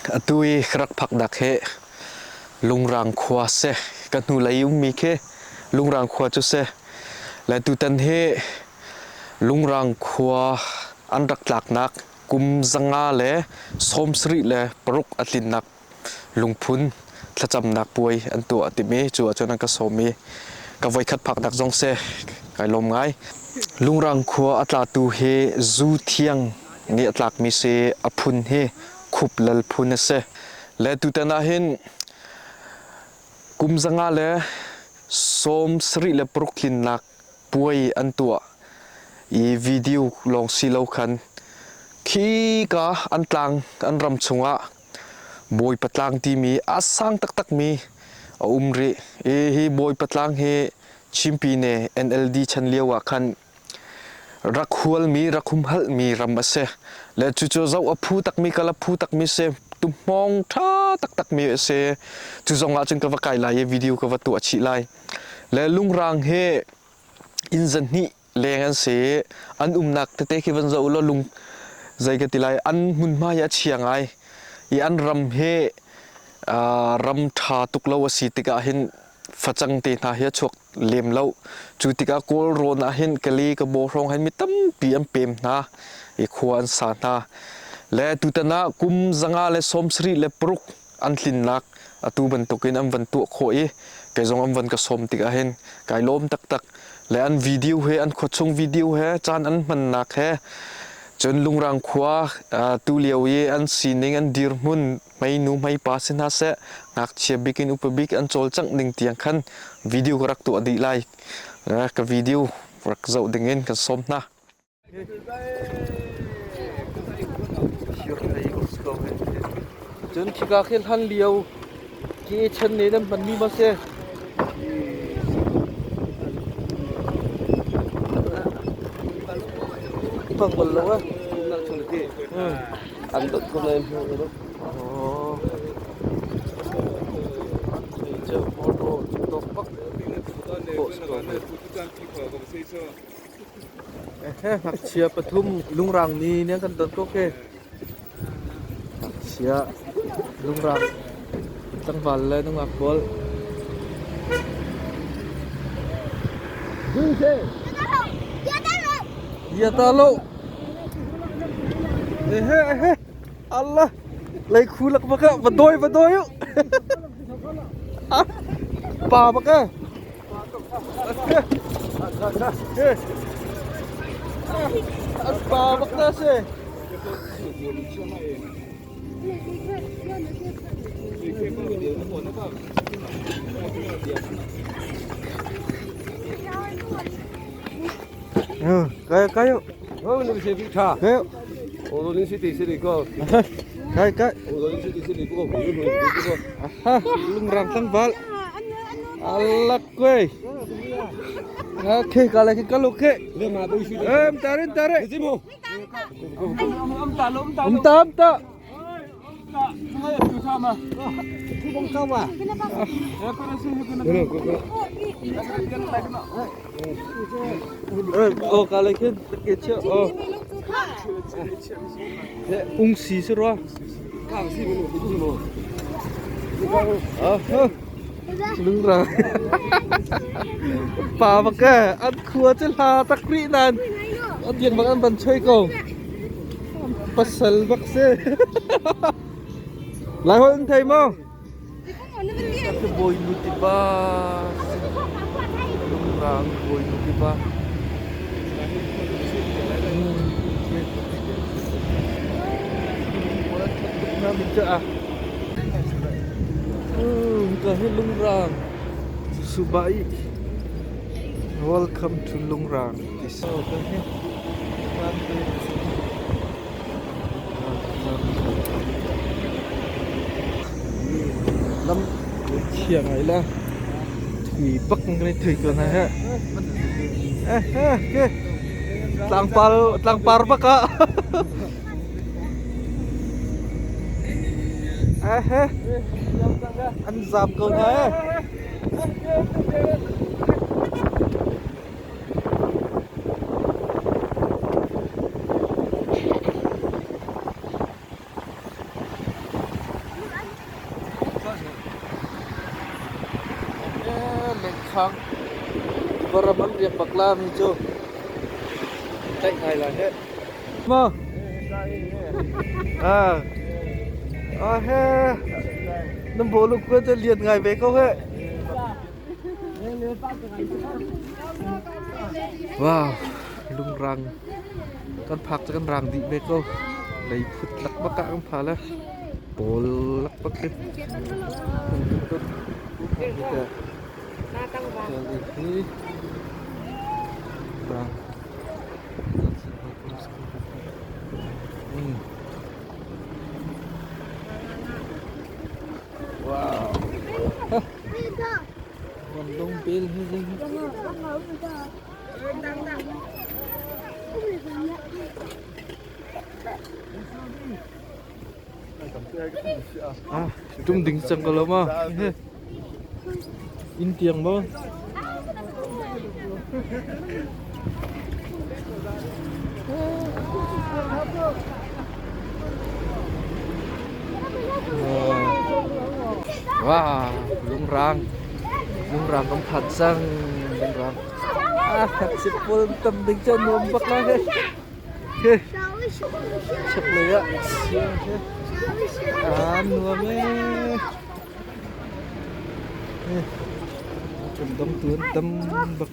Atu i ka rak phaknak hi Lungrang khua si. Ka hnulei ummi khi Lungrang khua cu si. Le tutan hi Lungrang khua an rak tlaknak kum 176 a tlinnak lungphun thlacamnak puai an tuah timi cu ahcun an ka sawm i ka voikhat phaknak zong si. Kai lawm ngai. Lungrang khua a tlatu hi zu thiang nih a tlakmi si a phun hi Khup Lal phun a si. Le tutan ah hin kum 176 tlinnak puai an tuah i video lawng si lo khan khika an tlang an ram chungah Bawipa tlang timi a sang taktakmi a um rih. I hi Bawipa tlang hi Chimpine NLD chan lio ah khan rak hualmi, rak humhalhmi ram a si. Le cucu zoh a phu takmi, kal a phu takmi si. Tuhmawng ṭha taktakmi a si. Cu zong ah cun ka va kai lai i video ka va tuah chih lai. Le lungrang hi inn zahnih leng an si i an umnak tete khi van zoh ulaw lung zei ka ti lai an hmunhma hi a chia ngai i an ram hi ram ṭha tuk lo a si tikah hin facang te hna hi a chuak lem lo. Cu tikah Kawl rawn ah hin Kali ka baw hrawng hin mi tampi an pem hna i khua an sa hna. Le tutan ah kum 176 an tlinnak atu bantukin an van tuah khawh i kei zong an van ka sawm tikah hin kai lawm taktak. Le an video he an khuachung video he caan an hmannak he cun Lungrang khua tu lio i an sining an dirhmun hmeinu hmeipa si hna seh ngakchia bik in upa bik an cawlcangh ning tiang khan video ka rak tuah dih lai. Ka video rak zoh ding in kan sawm hna. Cun khika khi hlan lio ke chan ne nan hmanmi ma si? Bang bal lo ah. An dot ko lai hmu ro. Oh. Photo tok pak post ko. Ngakchia pathum lungrang mi nih an kan don ko khi. Ngakchia lungrang tlangval le nungak pawl. Ya ta lo. Ehe ehe. Allah. Lei khu lak baka va doi va doi u. Pa baka. Pa bak na si. Kayo kayo. Oh, ni si Victor. Kayo. Oh, ni si si ni ko. Kai kai. Oh, ni si si ni ko ko ko ko. Aha, lungrang tlangval. Alak kuy. Okay, kala ki kalu ke. Em tarin tarin. Um ta um ta. Oh, kala ki ke che oh. Ung si si rua. Lungrang. Pa bak e an khua cu hla tak rih nan a tiang bak an van choi ko. Pasal bak si. Lai holh an thei maw? Bawi nu tipa Lungrang bawi nu tipa. Ka hi Lungrang Subai. Welcome to Lungrang. So, ka hi Lam chia ngai la. Thui bak kan i thui ko hna he. Eh eh ke. Tlangpar tlangpar bak ah. Eh eh. An zam ko hna eh. Lunghang tiva ram an riak bak la mi cu tlaih ngai lai heh. Ma? Ah. Ah he. Nan bawlung kuan cu lian ngai ve ko he. Wow, lungrang kan phak cu kan rang dih ve ko. Lei phut lak bak ah kan pha le. Pawl lak bak hi. Wow. À, trung đỉnh chẳng có lắm à. In tiếng bao. Wow, lungrang. Lungrang kan phan cang. Lungrang. Ah, sipul tam ding cu nuam bak lai he. He. Chaklei ah siang he. Ah, nuam ee. He. Kum dong tu an tam bak.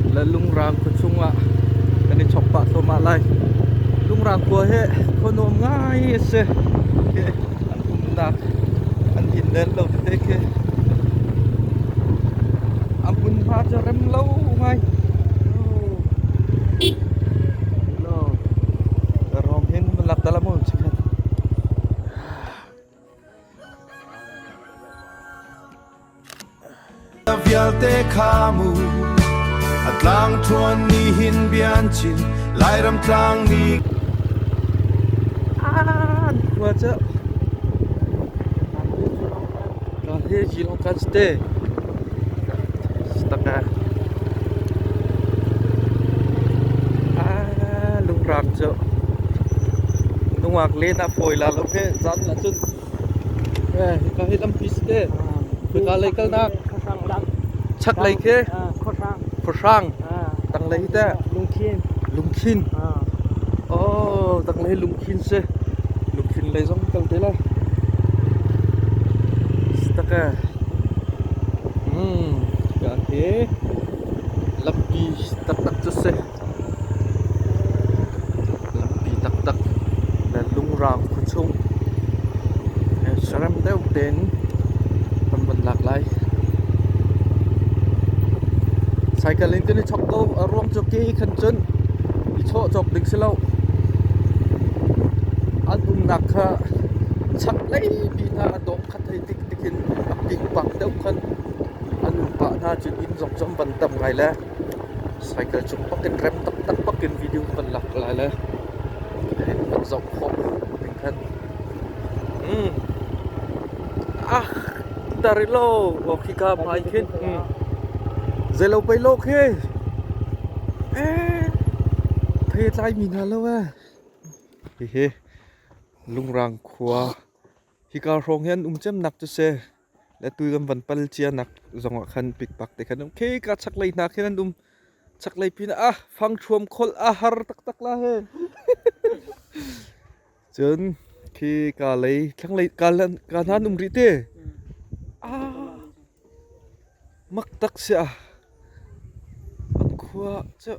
Le lungrang khua chungah kan i chok pah thluahmah lai. Lungrang khua hi khua nuam ngai a si. An umnak an inn le lo tete khi a hmunhma cu rem lo ngai. Rom hin lak ta la mu chikhat. Vialte kha mu a tlang thuan ni hin bian chin Lairam tlang ni An khua cu ka hi jilong kan ste taka ah lungrang cu nungak len a fawi la lo he zan la cun eh hika hi lampi si te khika lei kalnak chak lei khi khuahrang tanglei hi teh lungkhin oh tanglei lungkhin si lungkhin lei zong kal te lai taka ka hi lampi taktak cu si lampi taktak le lungrang khuachung saram deuh tein kan van lak lai. Cycle in kan i chok ko. A ruang cu ke khan cun i chawh cawk ding si lo. An umnak kha chaklei pi hna a dawm khat hei tik tik in a pik pak deuh khan an um pah hna cun inn zong cu an van tam ngai le cycle cung bak in rem taktak bak in video van lak lai le kan zoh khawh ding khan. Ah, tarilo khika hmai khin. Zeilo pei lo khi. Eh, thei tlai mi hna lo eh. Hihi lungrang khua hika hrawng hian um cem nak cu si. Le tu kan van pal cia nak zong ah khan pikpak te khan um. Khi ka chaklei hna khin an um. Chaklei pin ah fang thuam khol a har taktak la he. Cun khi ka lei thlanglei ka ka hna an um rih te. Ah mak tak si ah an khua cu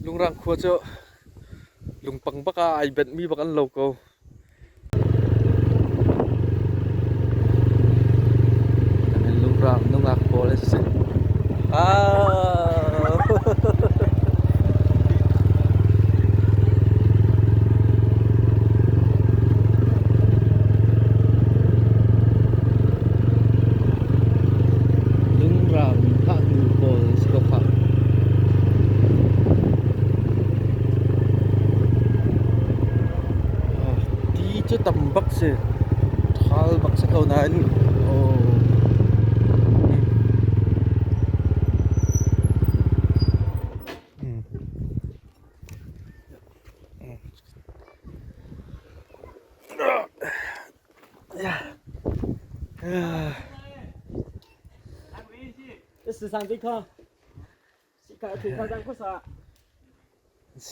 lungrang khua cu lungpang bak ah ai benh mi bak an lo ko. Lungrang nungak pawl an si. Ah. Lungrang ngaknu pawl si ko khah. si. Ṭhal bak si ko nain aw.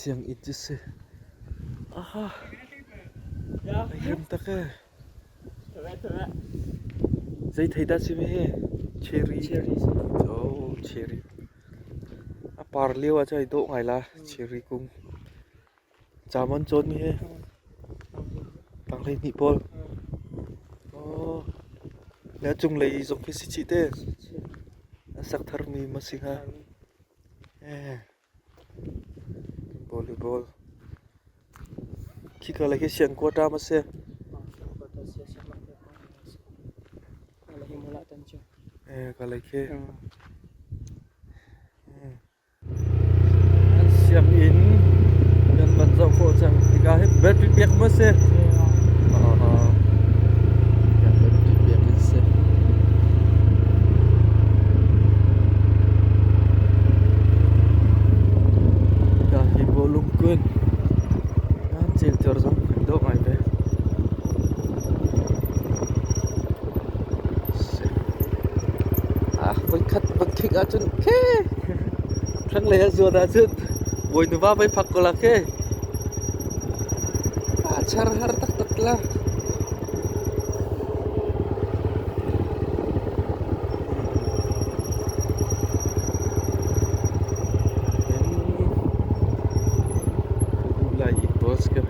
Sianginn cu si. Aha. Rem tak e. Zei thei dah si mi hi? Cherry. Oh, cherry. A par lio ah cun ai dawh ngai la cherry kung. Cam an cawn mi hi. Tanghleihnih pawl. Oh. Le a cunglei zong khi si chih te. A sak tharmi ma si hnga. Eh. Volleyball. Khika lei khi siang quota ma si. Eh, ka lei khi. An sianginn kan van zoh khawh cang. Hika hi battery pek ma si. Battery pek in si. Hika hi bawlung kun. An cel cor zong dawh ngai ve. Ah, voikhat van khik ahcun khe thlanglei a zuan ahcun bawi nuva voi phak ko la khe. Ah, char har taktak la. Lai i boss ka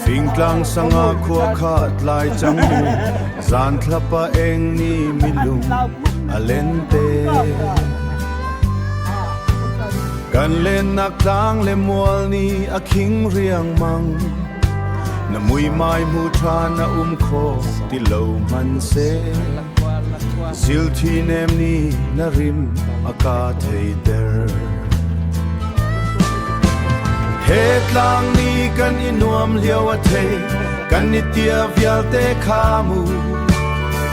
Fingtlang sanga khua kha tlai cang mu zan thlapa eng ni milung a lente Kan lennak tlang le mual ni a khing riangmang Na muimai hmu ṭha na um kho ti lo hmanhseh Zilthi nem nih na rim a ka theiter He tlang ni kan i nuam lio a thei kan i tia vialte kha mu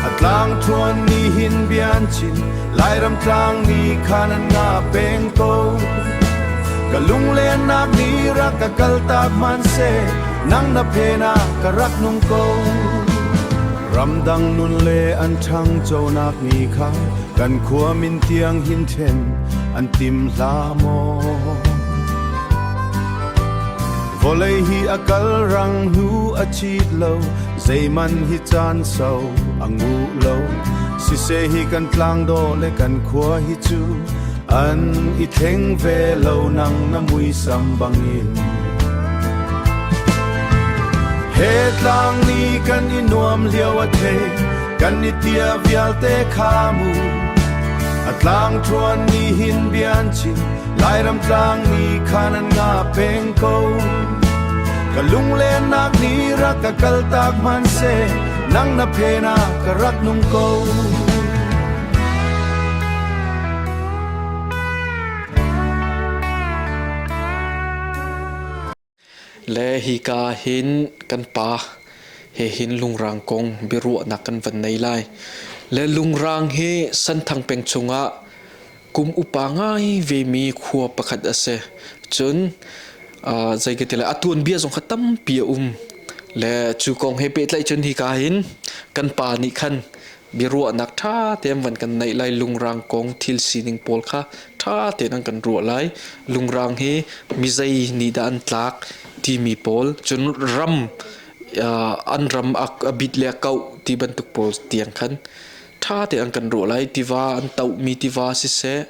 A tlang ṭhuan ni hin bian chin Lairam tlang ni khan an nga peng ko Ka lunglennak ni rak ka kal tak hmanhseh nang na phen ah ka rak nung ko Ramdang nun le an ṭhangchonak ni kha kan khua min tiang hin ṭhen an tim hlah maw Vawlei hi a kal rang hnu a chit lo zeiman hi caan sau a nguh lo siseh hi kan tlangdawh le kan khua hi cu an i thleng ve lo nang na muisam bangin. He tlang ni kan i nuam lio a thei kan i tia vialte kha mu a tlang ṭuan ni hin bian chin Lairam tlang ni khan an nga peng ko ka lunglennak ni rak ka kal tak man se nang na phena ka rak nung ko. Le hika hin kan pa he hin lungrang kong biaruahnak kan van nei lai. Le lungrang hi Santhang peng chungah kum upa ngai vemi khua pakhat a si. Cun zei ka ti lai a tuanbia zong kha tampi a um. Le cu kong he pehtlaih cun hika hin kan pa nih khan biaruahnak ṭha tein van kan neih lai lungrang kong thil sining pawl kha ṭha tein an kan ruah lai lungrang hi mizei nih dah an tlak timi pawl cun ram an ram a bit le a kauh ti bantuk pawl tiang khan ṭha tein an kan ruah lai tiva an tohmi tiva siseh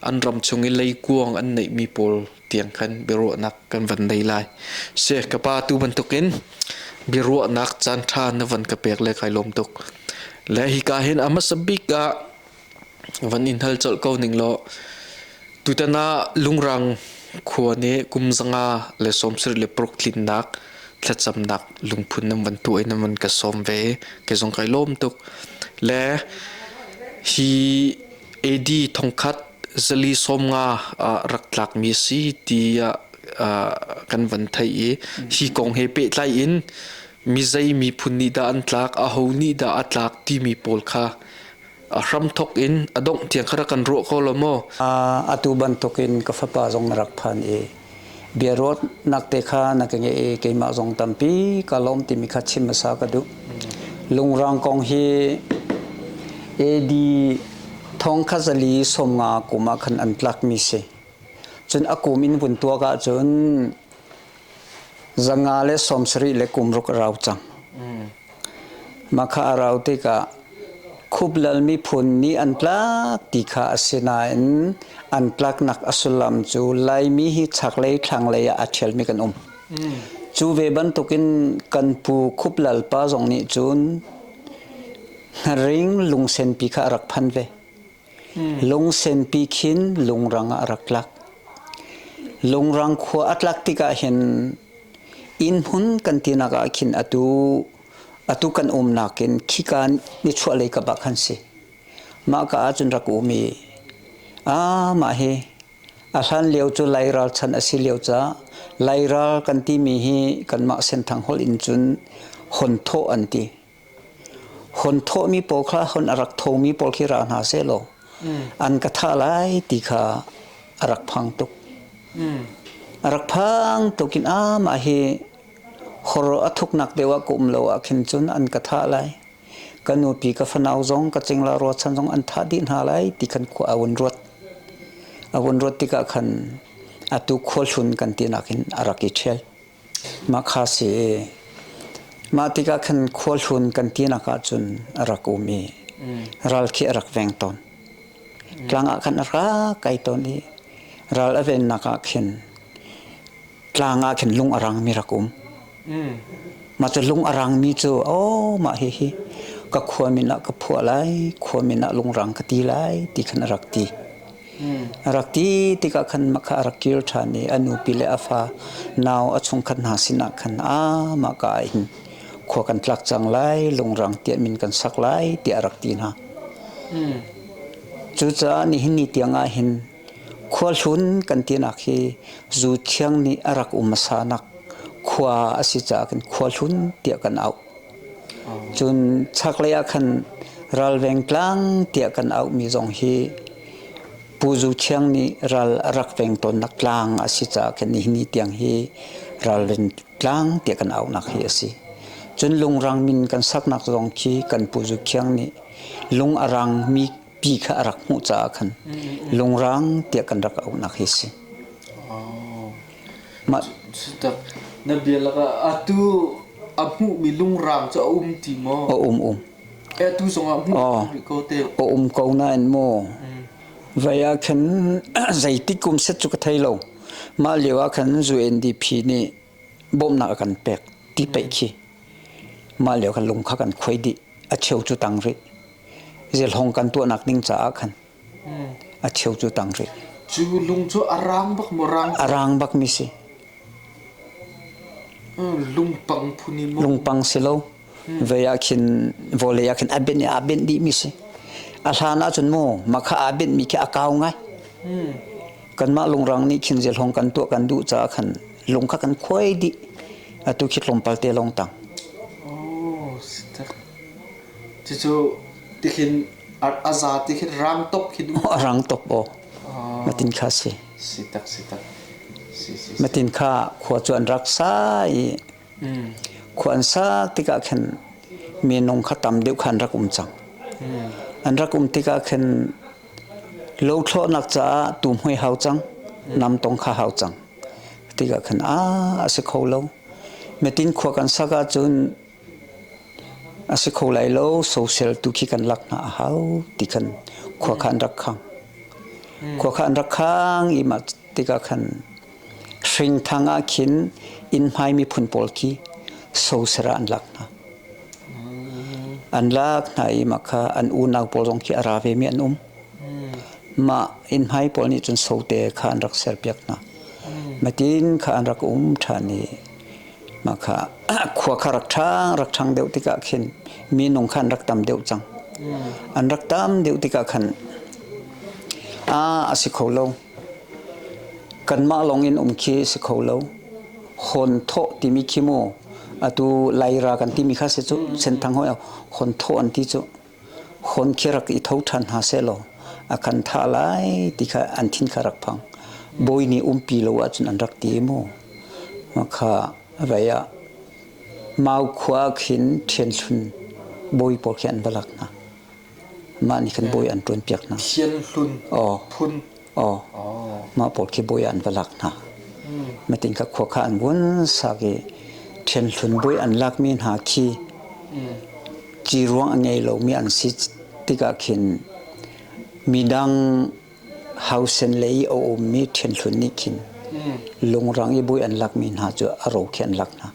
an ram chung i leikuang an neihmi pawl tiang khan biaruahnak kan van nei lai se ka pa tu bantukin biaruahnak caan ṭha na van ka pek le kai lawm tuk le hika hin a hmasa bik ah van in hal colh ko ning law tutan ah lungrang khua nih kum 136 tlinnak thlacamnak lungphun nan van tuah i nan van ka sawm ve ke zong kai lawm tuk le hi AD thongkhat 450 ah rak tlakmi a si tiah kan van theih i hi kong he pehtlai in mizei miphun nih dah an tlak, aho nih dah a tlak timi pawl kha a hramthok in a dongh tiang kha rak kan ruah ko lo maw? Atu bantukin ka fapa zong na rak phan i biaruatnak te kha na ka ngeih i keimah zong tampi ka lawm timi kha chim hmasa ka duh. Lungrang kong hi AD 1450 kum ah khan an tlakmi si. Cun a kum in vun tuak ahcun 570 le kum ruk a rau cang. Mah kha a rau tikah Khuplal miphun nih an tlak ti kha a si nain an tlaknak a sullam cu Laimi hi chaklei thlanglei ah a ṭhialmi kan um. Cu ve bantukin kan pu Khuplal pa zong nih cun Hnaring lungsenpi kha a rak phan ve. Lungsenpi khin lungrang ah a rak tlak. Lungrang khua a tlak tikah hin inn hmun kan tinak ah khin atu atu kan umnak in khika nichuahlei kap ah khan si. Mah ka ahcun rak um i ah mah hi a hlan lio cu Lairal chan a si lio caah Lairal kan timi hi kanmah Senthang holh in cun hon thawh an ti. Hon thawhmi pawl kha hon a rak thomi pawl khi ra hna sehlaw an ka thah lai ti kha a rak phang tuk. A rak phang tuk in amah hi hor a thuknak deuh ah ka um lo ah khin cun an ka thah lai. Ka nupi ka fanau zong ka cingla ruachan zong an thah dih hna lai ti khan khua a vun ruat. A vun ruat tikah khan atu khualhlun kan tinak hin a rak i ṭhial. Mah kha si. Mah tikah khan khualhlun kan tinak ahcun a rak um i ral khi a rak veng tawn. Tlang ah khan a rak kai tawn i ral a vennak ah khin tlang ah khin lung a rangmi rak um. Mah cu lung a rangmi cu oh mah hihi ka khua min ah ka phuah lai, khua min ah lungrang ka ti lai ti khan a rak ti. A rak ti tikah khan mah kha a rak kir ṭhan i a nupi le a fa nau a chungkhat hna sinah khan ah mah ka ah hin khua kan tlak cang lai, lungrang tiah min kan sak lai tiah a rak ti hna. Cucaah nihin ni tiang ah hin Khuahlun kan tinak hi zu thiang nih a rak um hmasanak khua a si caah khin khuahlun tiah kan auh. Cun chaklei ah khan ralveng tlang tiah kan auhmi zong hi Pu Zu Thiang nih ral a rak veng tawnnak tlang a si caah khin nihin ni tiang hi ralveng tlang tiah kan auhnak hi a si. Cun lungrang min kan saknak zong khi kan Pu Zu Thiang nih lung a rangmi pi kha a rak hmuh caah khan lungrang tiah kan rak auhnak hi si. Mah na bia lakah atu a hmuhmi lungrang cu a um ti maw? A um um. E atu zongah hmuh rih ko te. A um ko nain mu. Vai ah khan zeitik kum set cu ka thei lo. Mah lio ah khan UNDP nih bawmhnak a kan pek ti peih khi. Mah lio khan lung kha kan khuai dih. A cheu cu tang rih. Zelhong kan tuahnak ding caah khan a cheu cu tang rih. Cu lung cu a rang bak maw rang? A rang bak mi si. Lungpang phun in maw? Lungpang si lo. Vei ah khin vawlei ah khin a benh i aa benh dih mi si. A hlan ahcun mu mah kha aa benh mi khi a kau ngai. Kanmah lungrang nih khin zelhong kan tuah kan duh caah khan lung kha kan khuai dih. Atu khi tlawmpal te lawng tang. Oh, si tak. Cucu tikhin a za tikhin rang tok khi du. A rang tok aw. Matin kha si. Si tak si tak. Si si. Matin kha khua cu an rak sa i khua an sak tikah khin minung kha tam deuh kha an rak um cang. An rak um tikah khin lothlawhnak caah tuhmui hau cang, namtong kha hau cang. Tikah khan a a si kho lo. Metin khua kan sak ahcun a si kho lai lo, social tu khi kan lak hna a hau ti khan khua kha an rak khang. Khua kha an rak khang i mah tikah khan hringthang ah khin inn hmai miphun pawl khi soser ah an lak hna. An lak hna i mah kha an unau pawl zong khi a ra vemi an um. Mah inn hmai pawl nih cun sote kha an rak serpiak hna. Matin kha an rak um ṭhan i mah kha khua kha rak ṭhang rak ṭhang deuh tikah khin minung kha an rak tam deuh cang. An rak tam deuh tikah khan a a si kho lo. Kanmah lawng in um khi si kho lo. Hon thawh timi khi mu atu Laira kan timi kha si cu Senthang hoi hon thawh an ti cu hon khi rak i tho ṭhan hna sehlaw a kan thah lai ti kha an thin kha rak phang. Bawi nih umpi lo ahcun an rak ti mu. Kha vai ah Mau khua khin ṭhianhlun bawi pawl khi an va lak hna. Mah nih khan bawi an ṭuanpiak hna. Thianhlun phun. Aw. Mah pawl khi bawi an va lak hna. Matin kha khua kha an vun sak i ṭhianhlun bawi an lakmi hna khi ci ruang a ngei lomi an si tikah khin midang hausen lei i a ummi ṭhianhlun nih khin lungrang i bawi an lakmi hna cu a ro khi an lak hna.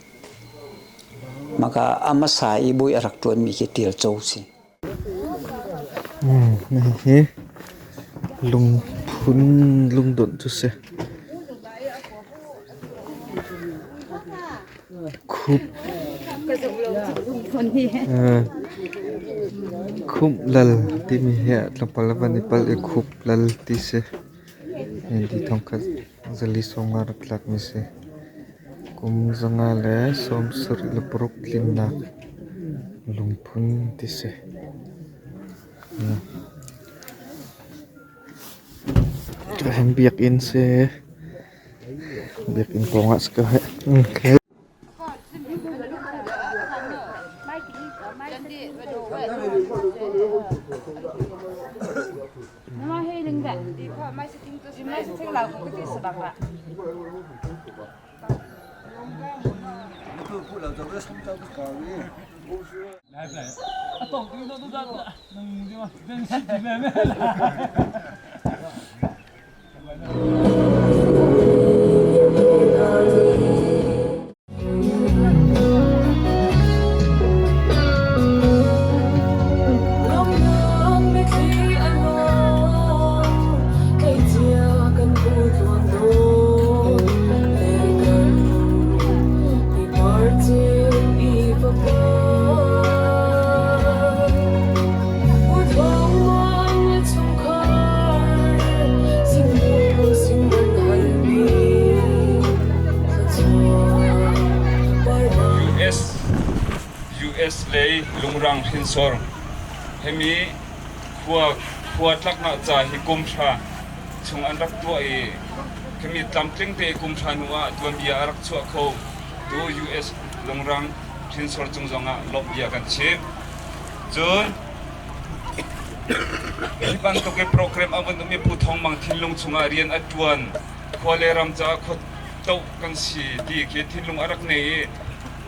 Maka a hmasa i bawi a rak ṭuanmi khi Ṭial Co si. Hihi lungphun lungdonh cu si. Khup khumh lal timi hi tlawmpal a van i palh i khup lal ti si. Ti thongkhat zali sawmnga rak tlakmi si. Kum 176 tlinnak lungphun ti si. Hin biakinn si. Biakinn pawngah si ko hih. US US lei lungrang hrinsor himi khua khua tlaknak ca hi kum hra chung an rak tuah i khimi tlamtling te kum hra hnu ah tuanbia a rak chuah kho tu US lungrang hrinsor cung zongah lawmh bia kan chim. Cun hi bantuk i program a vun um i Pu Thawng Mang thinlung chungah rian a ṭuan, khua le ram caah khua toh kan si ti khi thinlung a rak nei i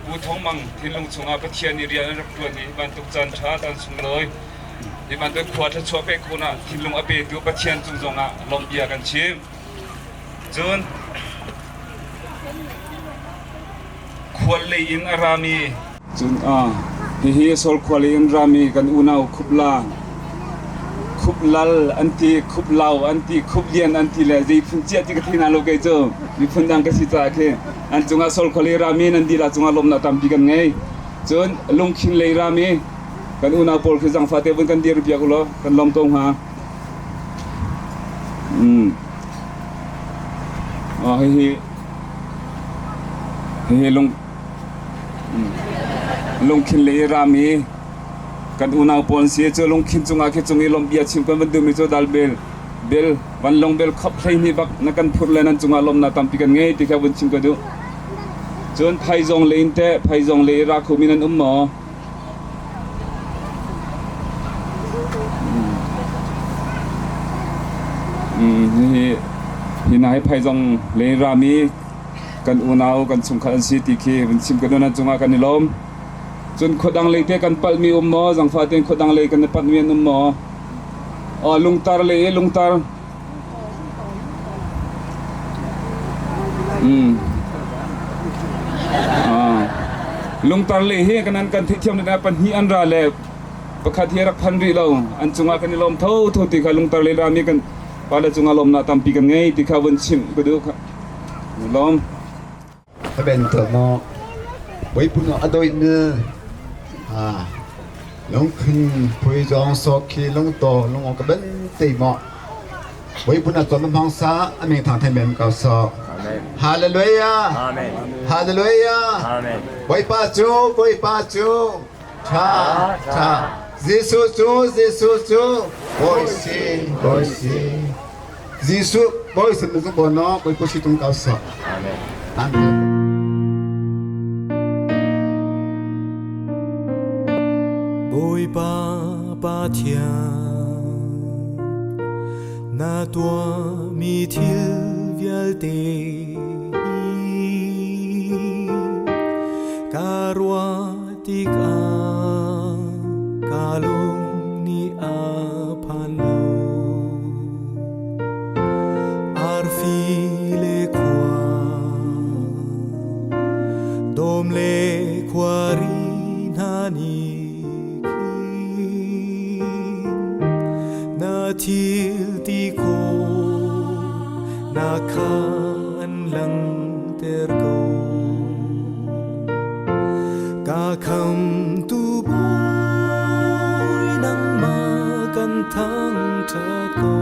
Pu Thawng Mang thinlung chungah Pathian nih rian a rak ṭuan i hi bantuk caan ṭha caan sunglawi hi bantuk khua thluachuah pek khun ah thinlung a petu Pathian cung zongah lawmh bia kan chim. Cun khual lei in a rami. Cun hihi Sawlkhua lei in rami kan unau Khupla, Khuplal an ti, Khuplau an ti, Khuplian an ti le zei phun ciah ti ka thei hna lo kei cu miphun dang ka si caah khi an cungah Sawlkhua lei rami nan dilah cungah lawmhnak tampi kan ngei. Cun lungkhin lei rami kan unau pawl khi zangfah te vun kan dir piak ulaw kan lawm ko hnga. Hihi hihi lung Lungkhin le i rami kan unau pawl an si. Cu lungkhin cungah khi cung i lawmh bia chim kan van duhmi cu dal bel bel vanlawng bel khop 12 bak na kan phurh le nan cungah lawmhnak tampi kan ngei ti kha vun chim ka duh. Cun phaizawng le in teh phaizawng le i ra khomi nan um maw? Hihi hi hna hi phaizawng le in rami kan unau kan chungkhat an si ti khi vun chim kan nan cungah kan i lawm. Cun khuadang lei te kan palhmi um maw? Zangfah tein khuadang lei kan i palhmi an um maw? Oh, lungtar lei i lungtar. Ah. Lungtar lei hi kan an kan theihthiam na pahnih an ra le pakhat hi rak phan rih lo. An cungah kan i lawm tho tho ti kha lungtar lei rami kan pale cungah lawmnak tampi kan ngei ti kha vun chimh ka duh. Lawm. Ben to mo Boipun a doi ne a lung khun phui zong so khi lung to lung ka ben te mo Boipun a ton mang sa aming thang thai mem ka so Hallelujah Amen Hallelujah Amen Boipa cu Boipa cu tha tha Jesuh cu Jesuh cu Bawi si Bawi si Jesuh Bawi sin na zu no Bawipa si tung kau sa. Amen. Amen. Bawipa Pathian na tuahmi thil vialte hi ka ruah tikah ka lung nih a phan lo. Arfi le khua, dawm le khuari hna nih khin na thil ti khawh na kha an langhter ko. Ka khamtu Bawi nangmah kan thangṭhat ko.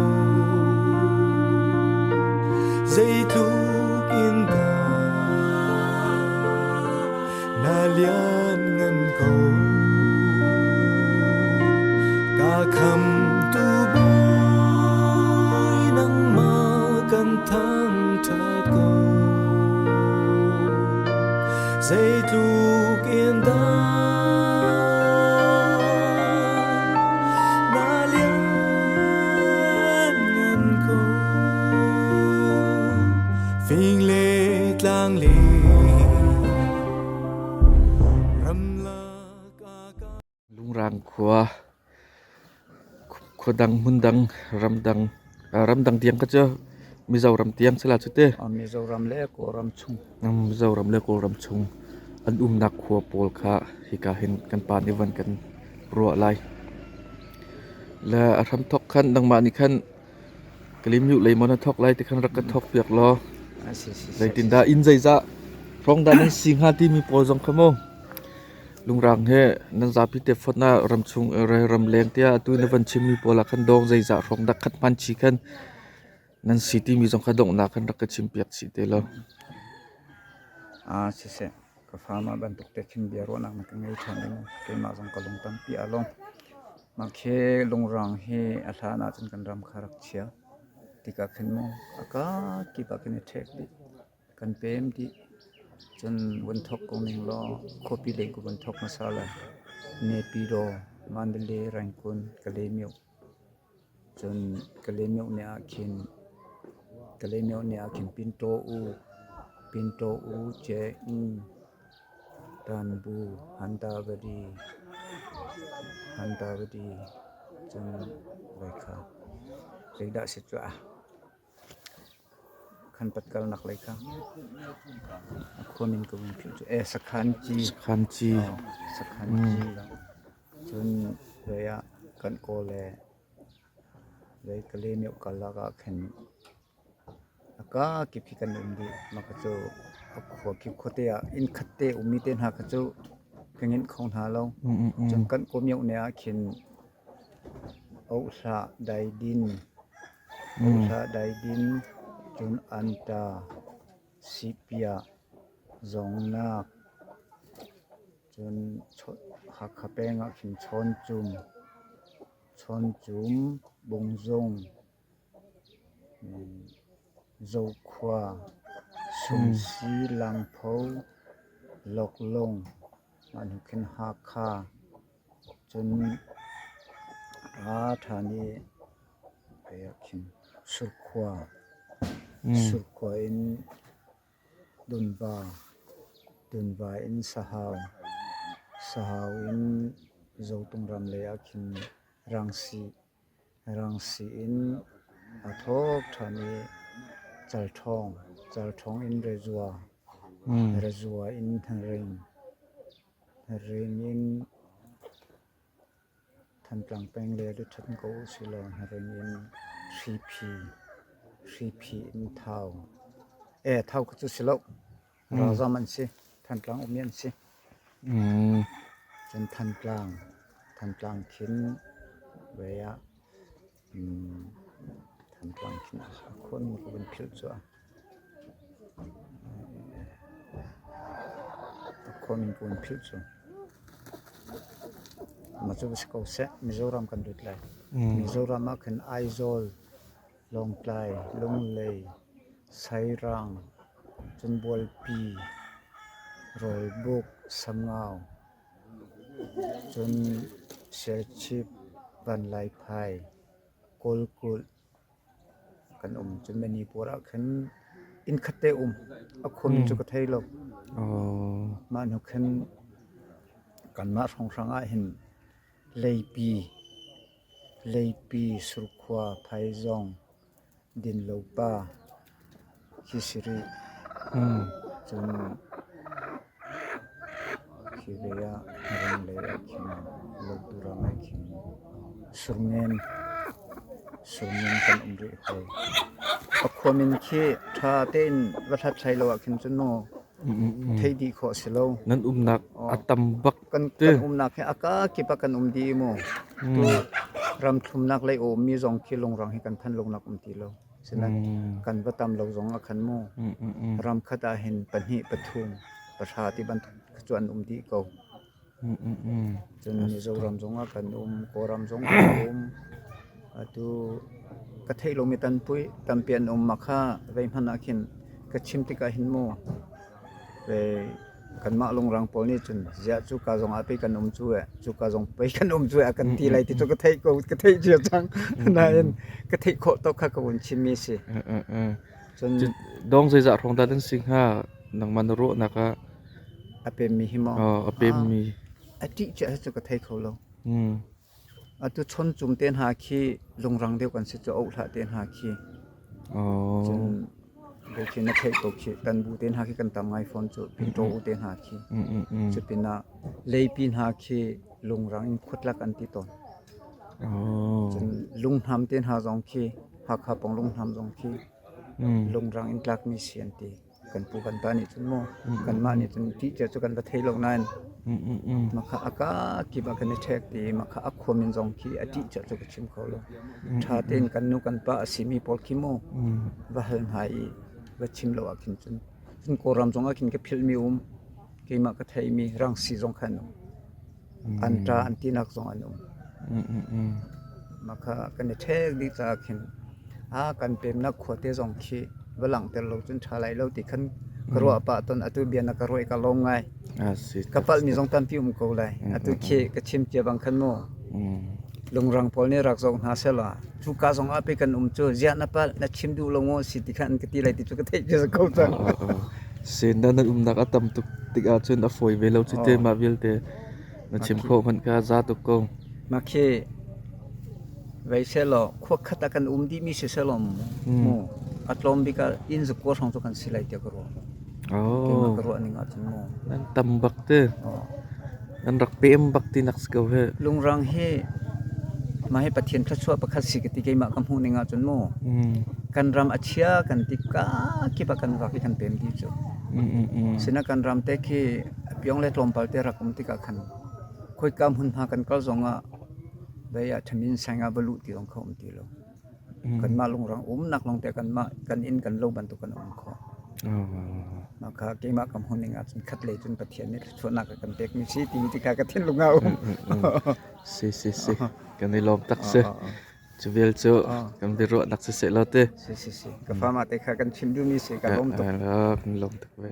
Zeitluk in dah na lianngan ko. Ka khamtu Bawi nangmah kan thangṭhat ko. Zeitluk in dah na lianngan ko. Fing le tlang le ramlak ah ka Lungrang khua khuadang hmundang ramdang ramdang tiang kha cu Mizoram tiang sila cu te. Mizoram le Kawlram chung. Mizoram le Kawlram chung an umnak khua pawl kha hika hin kan pa nih van kan ruah lai. Le a hramthok khan nangmah nih khan Kalimyu lei maw na thok lai ti khan rak ka thok piak law. Zeitindah inn zeizah hrawng dah nan si hnga timi pawl zong kha mu. Lungrang he nan zapi te fawt na ramchung ramleng tiah atu na van chimmi pawl ah khan dawng zeizah hrawng dah khat hman chi khan nan si timi zong kha donghnak khan rak ka chim piak chih te law. Ah siseh ka fa mah bantuk te khin bia ruahnak na ka ngei ṭhan ding keimah zong ka lung tampi a lawm. Mah khi lungrang hi a hlan ahcun kan ram kha rak chia tikah khin mu a ka kip ah khin i ṭhek dih. Kan pem dih. Cun vun thawk ko ning law khuapi lei ka vun thawk hmasa lai. Naypyidaw, Mandalay, Rangoon, Kalaymyo. Cun Kalaymyo ne ah khin Kalaymyo ne ah khin Pinto U, Pinto U, Ceing, Tanbu, Hantawady, Hantawady, cun Vaikha. Zeidah si cuah? Khanpat kalnak lei kha a khua min ka vun philh cu e Sakhan Ci. Sakhan Ci. Sakhan Ci. Cun vei ah kan kaw le vei Kale myo karlak ah khin a ka kip khi kan um dih. Mah kha cu a khua kip khuate ah inn khat te ummi te hna kha cu ka ngenh kho hna lo. Cun kan kaw myo ne ah khin Ohhlah daidin, ohhlah daidin, cun anta, sihpiah, zawngnak, cun Hakha peng ah khin chawncum, chawncum, bungzung, Zokhua, Sumsi, Langpho, Loklung, mah hnu khin Hakha. Cun aa ṭhan i hei ah khin Surkhua, Surkhua in Dunva, Dunva in Sahau, Sahau in Zotung ram lei ah khin Rangsi, Rangsi in aa thawk ṭhan i Calṭhawng, Calṭhawng in Rezua, Rezua in Hnaring, Hnaring in Thantlang peng le Luthat ko usilaw Hnaring in Hriphi, Hriphi in Thau. Ee, Thau kha cu si lo. Ralzam an si. Thantlang ummi an si. Cun Thantlang, Thantlang khin vei ah Thantlang khin a khuanmi ka vun philh cu. A khuamin ka vun philh cu. Mah cu va si ko seh. Mizoram kan lut lai. Mizoram ah khin Aizawl, Lawngtlai, Lunglei, Sairang, cun Bualpi, Rawlbuk, Sangau, cun Serchhip, Vanlaiphai, Kawlkulh kan um. Cun Manipur ah khin inn khat te um. A khuami cu ka thei lo. Mah hnu khin kanmah hrawnghrang ah hin Leipi, Leipi, Surkhua, Phaizawng, Dinlopa khi si rih. Cun khi ve ah Hnaring lei ah khin Lotu ram ah khin Surngen, Surngen kan um rih hoi. A khua min khi ṭha tein va hlathlai lo ahkhin cun maw theih dih khawh a si lo. Nan umnak a tam bak. Kan umnak hi a kakip ah kan um dih i mu. Tu ram thlumnak lei a ummi zong khi lungrang hi kan phan lonak um ti lo. Sinain kan va tam lo zong ah khan mu ram khat ah hin pahnih, pathum, pahra ti bantuk cu an um dih ko. Cun Mizoram zong ah kan um, Kawlram zong kan um. Atu ka theih lomi tanpui tampi an um mah kha zeihmanh ah khin ka chim tikah hin mu kanmah lungrang pawl nih cun ziah cuka zong ah pei kan um cu eh, cuka zong pei kan um cu eh a kan ti lai ti cu ka theih ko, ka theih cia cang. Nain ka theih khawh tawk kha ka vun chimmi a si. Cun Dong zeizah hrawng dah nan si hnga nangmah na ruahnak ah? A pemmi hi maw? A pemmi. A ṭih cia cu ka thei kho lo. Atu chawncum te hna khi lungrang deuh kan si cu ohlah te hna khi. Cun khi na theih ko khi tanbu te hna khi kan tam ngai fawn cu pinṭaw u te hna khi. Cu pinah leipi hna khi lungrang in khuatlak an ti tawn. Cun lunghnam te hna zong khi Hakha pawng lunghnam zong khi lungrang in tlakmi si an ti. Kan pu kan pa nih cun mu kanmah nih cun ṭih cia cu kan va thei lo nain makha a ka kip ah kan i ṭhek ti makha a khuamin zong khi a ṭih cia cu ka chim kho lo. Ṭha tein kan nu kan pa a simi pawl khi mu va hal hna i va chim lo ah khin cun cun Kawlram zong ah khin ka philhmi um keimah ka theimi rangsi zong kha an um. An ṭa an tinak zong an um. Makha kan i ṭhek dih caah khin a kan pemnak khuate zong khi va langhter lo cun ṭha lai lo ti khan ka ruah pah tawn. Atu bia na ka ruah i ka lawm ngai. Ka palhmi zong tampi um ko lai. Atu khi ka chim cia bang khan mu lungrang pawl nih rak zoh hna sehla cuka zong ah pei kan um cu ziah na palh na chim duh lo maw si ti khan an ka ti lai ti cu ka theih cia ko cang. Sen na nan umnak a tam tuk tik ahcun a fawi ve lo cu te mah vialte na chim khawh hmanh kha za tuk ko. Mah khi vei sehlaw khua khat ah kan um dihmi si sehlaw mu. A tlawm bik ah inn zakua hrawng cu kan si lai tiah ka ruah. Keimah Oh. ka ruah ning ahcun mu. Nan tam bak te. Oh. Nan rak pem bak ti nak si ko he. Lungrang hi mah hi Pathian thluachuah pakhat si ka ti keimah ka hmuh ning ahcun mu. Kan ram a chia kan ti ka kip ah kan vak i kan pem dih cu. Sina kan ram te khi piong le tlawmpal te rak um tikah khan khoika hmunhma kan kal zong ah vei ah ṭhamin sang ah va luh ti zong kha um ti lo. Kanmah lungrang umnak lawngte kanmah kan inn kan lo bantuk kan um khawh. Mah kha keimah ka hmuh ning ahcun khat lei cun Pathian nih thluachuahnak a kan pekmi si timi ti kha ka thinlung ah a um. Si si si kan i lawm tak si. Cu vial cu kan biaruahnak siseh law te. Si si si. Ka fa mah te kha kan chim duhmi si ka lawm tuk. Kan lawm tuk ve.